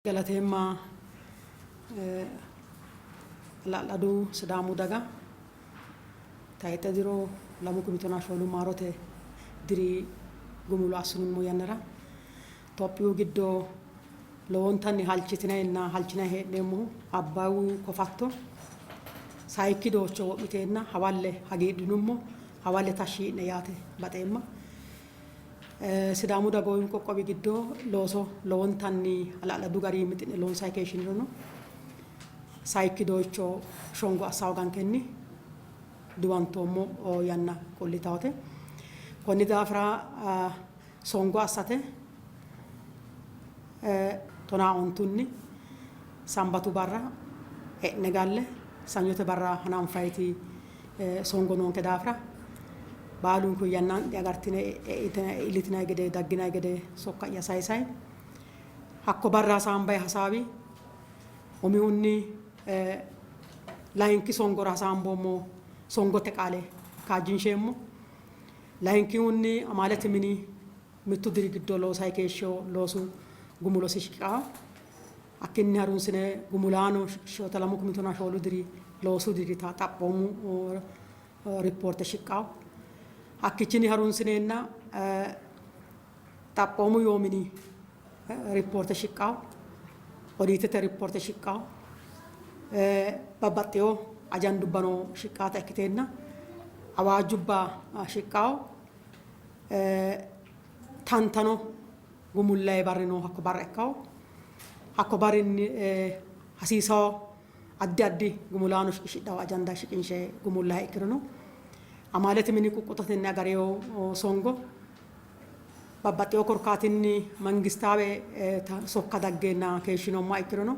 Galateemma hala'ladu Sidaamu daga tayxe diro 2014 maarote diri gumulo assinummo yannara Tophiyu giddo lowontanni halchitinayinna halchinay hee'neemmohu Abbayu kofatto sayikki doocho wo'miteenna hawalle hagiidhinummo, hawalle tashshi yi'ne yaate baxeemma. Sidaamu dagoomi qoqqowi giddo looso lowontanni hala'ladu garinni mixi'ne loonsanni keeshshinirono sayikki doyicho shongo assa hoogankenni diwantoommo yanna qollitawote. Konni daafira songo assate tonaa ontunni sambatu barra e'ne galle sanyote barra hananfayiti songo noonke daafira baalunku yanna'ne agartine iillitinanni gede dagginanni gede sokka'ya sayisay hakko barra hasaambanni hasaawi umihunni layinki songora hasaamboommo songote qaale kaajjinsheemmo. Layinkihunni amaalete mini mittu diri giddo loosay keeshshino loosu gumulosi shiqishanno. Hakkiinni harunsine gumulaano shiqishshinota 2014 diri loosu dirita xaphoomu rippoorte shiqqanno. Hakkiichinni harunsineenna xaphoomu yoo mini rippoorte shiqqanno, odiitete rippoorte shiqqanno, babbaxxeewo ajandubbano shiqqaata ikkiteenna awaajjubba shiqqanno, tantano gumullayi barrino hakko barra ikkanno. Hakko barrinni hasiisawo addi addi gumulaano shiqishidhawo ajanda shiqinshe gumullayiha ikkirono amaalete mini quqquxatenni agareewo songo babbaxxeewo korkaatinni mangistaawe sokka daggeenna keeshshinoommoha ikkirono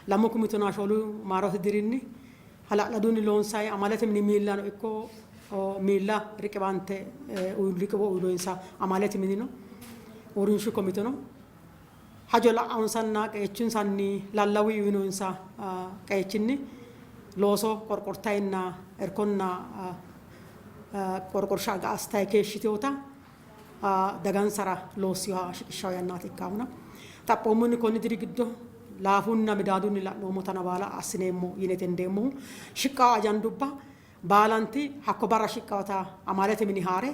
2014 maarote dirinni hala'ladunni loonsanni amaalete mini miillano ikko miilla riqiwante riqiwo uyinoyinsa amaalete minino uurrinshu komiteno hajo la'ansanna qeechinsanni lallawu uyinoyinsa qeechinni looso qorqortayinna irkonna qorqorsha assitayi keeshshitinota dagansara loossinoha shiqishshanno yannaati ikkaahuna xaphoomunni konni diri giddo laafunna midaadunni la'noommotana baala assineemmo yine hendeemmohu shiqqawo ajandubba baalanti hakko barra shiqqawota amaalete mini haare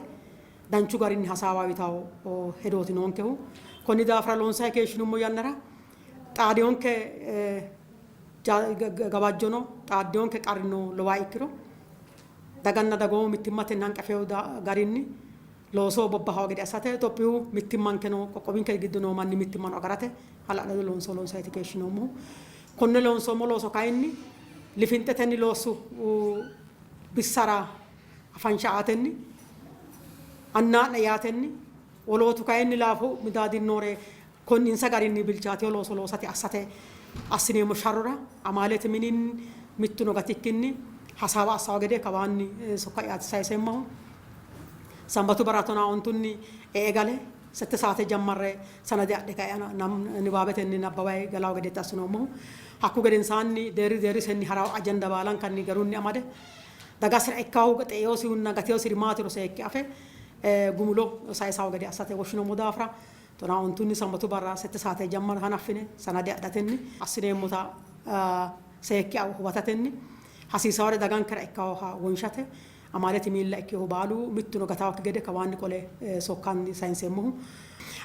danchu garinni hasaawa yitanno hedooti noonkehu. Konni daafira loonsanni keeshshinummo yannara xaadinonke gawajjono xaaddinonke qarrino lowoha ikkiro daganna dagoomu mittimmatenni hanqafino garinni loosoho bobbahawo gede assate Itophiyu mittimmankeno qoqqowinke giddo noo manni mittimmano agarate hala'lado looso loonsanniiti keeshshinoommohu. Konne loonsoommo looso kayinni lifinxetenni loossu bissara afansha aatenni annaa'ne yaatenni wolootu kayinni laafu midaadinni noore konninsa garinni bilchaatino looso loosate assate assineemmo sharrora amaalete mininni mittuno gatikkinni hasaawa assawo gede kawaanni sokka'yaati sayiseemmahu. Sambatu barra tonaa ontunni e''e gale sette saate jammarre sanade adhe kae nibaabetenni nabbawayi galawo gedeeti assinoommohu. Hakku gedensaanni deerri deerrisenni harawo ajanda baalankanni garunni amade dagasira ikkahu xeeosihunna gateosiri maatiro seekke afe gumulo sayisawo gede assate woshshinoommo daafira tonaa ontunni sambatu barra sette saate jammara hanaffine sanade adhatenni assineemmota seekke huwatatenni hasiisawore dagankera ikkawoha wonshate amaalete miilla ikkinohu baalu mittuno gatawokki gede kawaanni qole sokkanni sayinseemmohu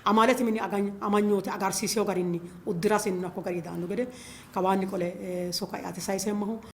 amaalete mini amanyoote agarsiisino garinni uddirasinno hakko garinni daanno gede kawaanni qole sokka yaate sayiseemmohu.